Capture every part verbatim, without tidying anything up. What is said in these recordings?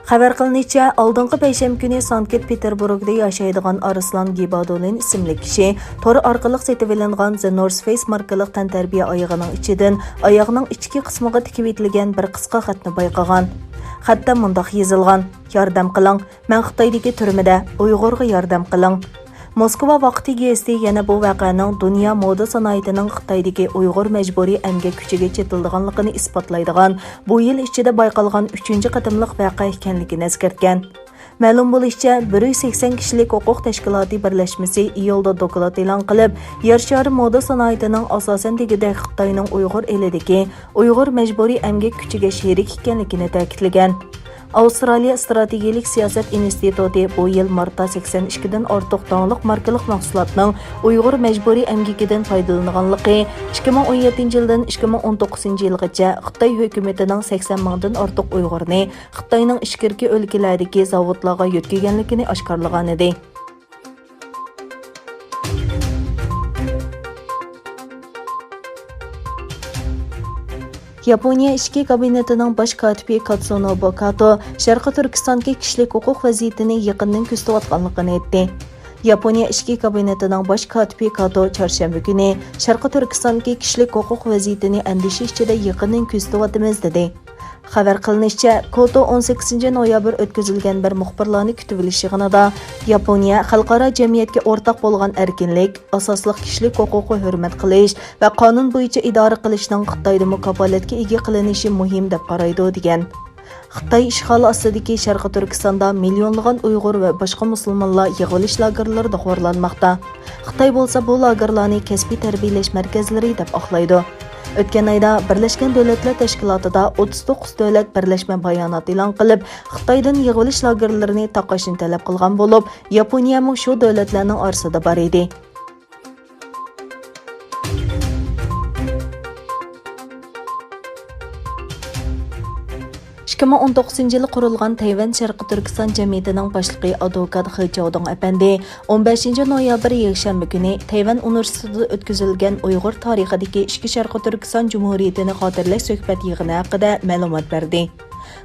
خەۋەر قىلىنىشىچە، ئالدىنقى پەيشەنبە كۈنى سانكت پېتېربۇرگدا ياشايدىغان ئارسلان گىبادولىن ئىسىملىك كىشى تور ئارقىلىق سېتىۋېلىنغان The North Face ماركىلىق تەنتەربىيە ئايىغىنىڭ ئىچىدىن ئاياغنىڭ ئىچكى قىسمىغا تىكىۋېتىلگەن بىر قىسقا خەتنى بايقىغان. خەتتە مۇنداق يېزىلغان: «ياردەم قىلىڭ، مەن خىتايدىكى تۈرمىدە، ئۇيغۇرغا ياردەم قىلىڭ.» موسكۋا ۋاقتى گېزىتى يەنە بۇ ۋەقەنىڭ دۇنيا مودا سانائىتىنىڭ خىتايدىكى ئۇيغۇر مەجبۇرىي ئەمگەك كۈچىگە چېتىلىدىغانلىقىنى ئىسپاتلايدىغان بۇ يىل ئىچىدە بايقالغان ئۈچىنچى قېتىملىق ۋەقە ئىكەنلىكىنى ئەسكەرتكەن. مەلۇم بولۇشىچە، بىر يۈز سەكسەن كىشىلىك ھوقۇق تەشكىلاتى بىرلەشمىسى ئىيۇلدا دوكلات ئېلان قىلىپ، يەر شارى مودا سانائىتىنىڭ ئاساسەن دېگۈدەك خىتاينىڭ ئۇيغۇر ئېلىدىكى ئۇيغۇر مەجبۇرىي ئەمگەك كۈچىگە شېرىك ئىكەنلىكىنى تەكىتلىگەن. ئاۋسترالىيە ئىستراتېگىيىلىك سىياسەت ئىنستىتۇتى بۇ يىل مارتتا سەكسەن ئىككىدىن ئارتۇق داڭلىق ماركىلىق مەھسۇلاتنىڭ ئۇيغۇر مەجبۇرىي ئەمگىكىدىن پايدىلىنىدىغانلىقى، ئىككى مىڭ ئون يەتتىنچى يىلدىن ئىككى مىڭ ئون توققۇزىنچى يىلغىچە خىتاي ھۆكۈمىتىنىڭ سەكسەن مىڭدىن ئارتۇق ئۇيغۇرنى خىتاينىڭ ئىچكىرىكى ئۆلكىلەردىكى زاۋۇتلارغا يۆتكىگەنلىكىنى ئاشكارىلىغانىدى. ياپونىيە ئىچكى كابىنېتىنىڭ باش كاتىپى كاتسۇنوبۇ كاتو شەرقىي تۈركىستاندىكى كىشىلىك ھوقۇق ۋەزىيىتىنى يېقىندىن كۆزىتىۋاتقانلىقىنى ئېيتتى. ياپونىيە ئىچكى كابىنېتىنىڭ باش كاتىپى كاتو چارشەنبە كۈنى شەرقىي تۈركىستاندىكى كىشىلىك ھوقۇق ۋەزىيىتىنى ئەندىشە ئىچىدە يېقىندىن كۆزىتىۋاتىمىز، دېدى. خەۋەر قىلىنىشىچە، كوتو ئون سەككىزىنچى نويابىر ئۆتكۈزۈلگەن بىر مۇخبىرلارنى كۈتۈۋېلىش يىغىنىدا ياپونىيە خەلقئارا جەمئىيەتكە ئورتاق بولغان ئەركىنلىك، ئاساسلىق كىشىلىك ھوقۇققا ھۆرمەت قىلىش ۋە قانۇن بويىچە ئىدارە قىلىشنىڭ خىتايدىمۇ كاپالەتكە ئىگە قىلىنىشى مۇھىم دەپ قارايدۇ، دېگەن. خىتاي ئىشغالى ئاستىدىكى شەرقىي تۈركىستاندا مىليونلىغان ئۇيغۇر ۋە باشقا مۇسۇلمانلار يىغىۋېلىش لاگېرلىرىدا خورلانماقتا. خىتاي بولسا بۇ لاگېرلارنى كەسپىي تەربىيەلەش مەركەزلىرى دەپ ئاقلايدۇ. ئۆتكەن ئايدا بىرلەشكەن دۆلەتلەر تەشكىلاتىدا ئوتتۇز توققۇز دۆلەت بىرلەشمە بايانات ئېلان قىلىپ، خىتايدىن يىغىۋېلىش لاگېرلىرىنى تاقاشنى تەلەپ قىلغان بولۇپ، ياپونىيەمۇ شۇ دۆلەتلەرنىڭ ئارىسىدا بار ئىدى. ئىككى مىڭ ئون توققۇزىنچى يىلى قۇرۇلغان تەيۋەن شەرقىي تۈركىستان جەمئىيىتىنىڭ باشلىقى ئادۋوكات خې چاۋدۇڭ ئەپەندى ئون بەشىنچى نويابىر يەكشەنبە كۈنى تەيۋەن ئۇنىۋېرسىتېتىدا ئۆتكۈزۈلگەن ئۇيغۇر تارىخىدىكى ئىككى شەرقىي تۈركىستان جۇمھۇرىيىتىنى خاتىرىلەش سۆھبەت يىغىنى ھەققىدە مەلۇمات بەردى.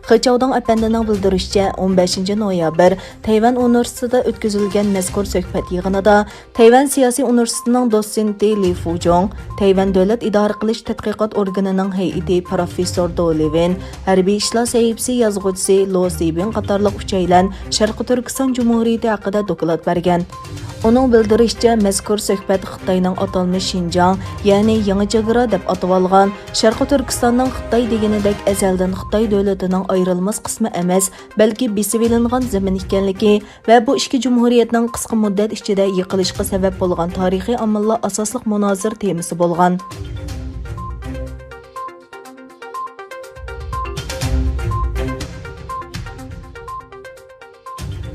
خې چاۋدۇڭ ئەپەندىنىڭ بىلدۈرۈشىچە، ئون بەشىنچى نويابىر تەيۋەن ئۇنىۋېرسىتېتىدا ئۆتكۈزۈلگەن مەزكۇر سۆھبەت يىغىنىدا تەيۋەن سىياسىي ئۇنىۋېرسىتېتىنىڭ دوتسېنتى لى فۇجۇڭ، تەيۋەن دۆلەت ئىدارە قىلىش تەتقىقات ئورگىنىنىڭ ھەيئىتى پىروفېسسور دو لىۋېن، ھەربىي ئىشلار سەھىپىسى يازغۇچىسى لو زىبىڭ قاتارلىق ئۈچەيلەن شەرقىي تۈركىستان جۇمھۇرىيىتى ھەققىدە دوكلات بەرگەن. ئۇنىڭ بىلدۈرۈشىچە، مەزكۇر سۆھبەت خىتاينىڭ ئاتالمىش شىنجاڭ، يەنى يېڭى چېگرا دەپ ئاتىۋالغان، شەرقىي تۈركىستاننىڭ خىتاي دېگىنىدەك ئەزەلدىن خىتاي دۆلىتىنىڭ ئايرىلماس قىسمى ئەمەس، بەلكى بېسىۋېلىنغان زېمىن ئىكەنلىكى ۋە بۇ ئىككى جۇمھۇرىيەتنىڭ قىسقا مۇددەت ئىچىدە يىقىلىشقا سەۋەب بولغان تارىخىي ئامىللار ئاساسلىق مۇنازىرە تېمىسى بولغان.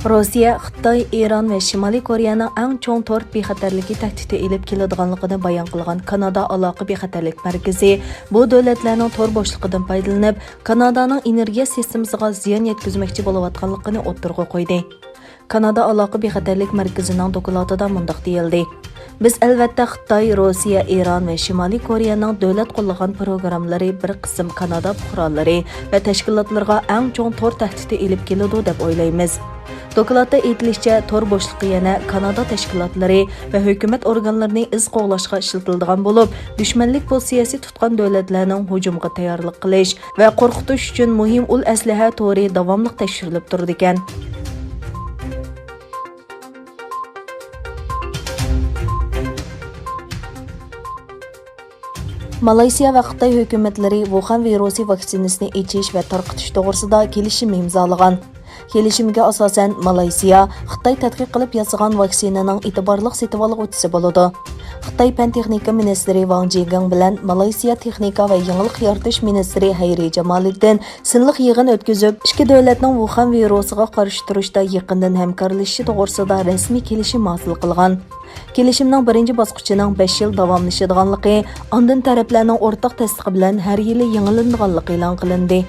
روسىيە، خىتاي، ئىران ۋە شىمالىي كورېيەنىڭ ئەڭ چوڭ تور بىخەتەرلىكى تەھدىتى ئېلىپ كېلىدىغانلىقىنى بايان قىلغان كانادا ئالاقە بىخەتەرلىك مەركىزى بۇ دۆلەتلەرنىڭ تور بوشلۇقىدىن پايدىلىنىپ، كانادانىڭ ئېنېرگىيە سىستېمىسىغا زىيان يەتكۈزمەكچى بولۇۋاتقانلىقىنى ئوتتۇرىغا قويدى. كانادا ئالاقە بىخەتەرلىك مەركىزىنىڭ دوكلاتىدا مۇنداق دېيىلدى: «بىز، ئەلۋەتتە، خىتاي، روسىيە، ئىران ۋە شىمالىي كورېيەنىڭ دۆلەت قوللىغان پىروگراممىلىرى بىر قىسىم كانادا پۇقرالىرى ۋە تەشكىلاتلىرىغا ئەڭ چوڭ تور تەھدىتى ئېلىپ كېلىدۇ، دەپ ئويلايمىز.» دوكلاتتا ئېيتىلىشىچە، تور بوشلۇقى يەنە كانادا تەشكىلاتلىرى ۋە ھۆكۈمەت ئورگانلىرىنى ئىز قوغلاشقا ئىشلىتىلىدىغان بولۇپ، دۈشمەنلىك پوزىتسىيەسى تۇتقان دۆلەتلەرنىڭ ھۇجۇمغا تەييارلىق قىلىش ۋە قورقۇتۇش ئۈچۈن مۇھىم ئۇل ئەسلىھە تورى داۋاملىق تەكشۈرۈلۈپ تۇرىدىكەن. مالايسىيا ۋە خىتاي ھۆكۈمەتلىرى ۋۇخەن ۋىرۇسى ۋاكسىنىسىنى ئېچىش ۋە تارقىتىش توغرىسىدا كېلىشىم ئىمزالىغان. كېلىشىمگە ئاساسەن، مالايسىيا خىتاي تەتقىق قىلىپ ياسىغان ۋاكسىنىنىڭ ئېتىبارلىق سېتىۋالغۇچىسى بولىدۇ. خىتاي پەن تېخنىكا مىنىستىرى ۋاڭ جىگېڭ بىلەن مالايسىيا تېخنىكا ۋە يېڭىلىق يارىتىش مىنىستىرى ھەيرى جامالىدىن سىنلىق يىغىن ئۆتكۈزۈپ، ئىككى دۆلەتنىڭ ۋۇخەن ۋىرۇسىغا قارشى تۇرۇشتا يېقىندىن ھەمكارلىشىشى توغرىسىدا رەسمىي كېلىشىم ھاسىل قىلغان. كېلىشىمنىڭ بىرىنچى باسقۇچىنىڭ بەش يىل داۋاملىشىدىغانلىقى، ئاندىن تەرەپلەرنىڭ ئورتاق تەستىقى بىلەن ھەر يىلى يېڭىلىنىدىغانلىقى ئېلان قىلىندى.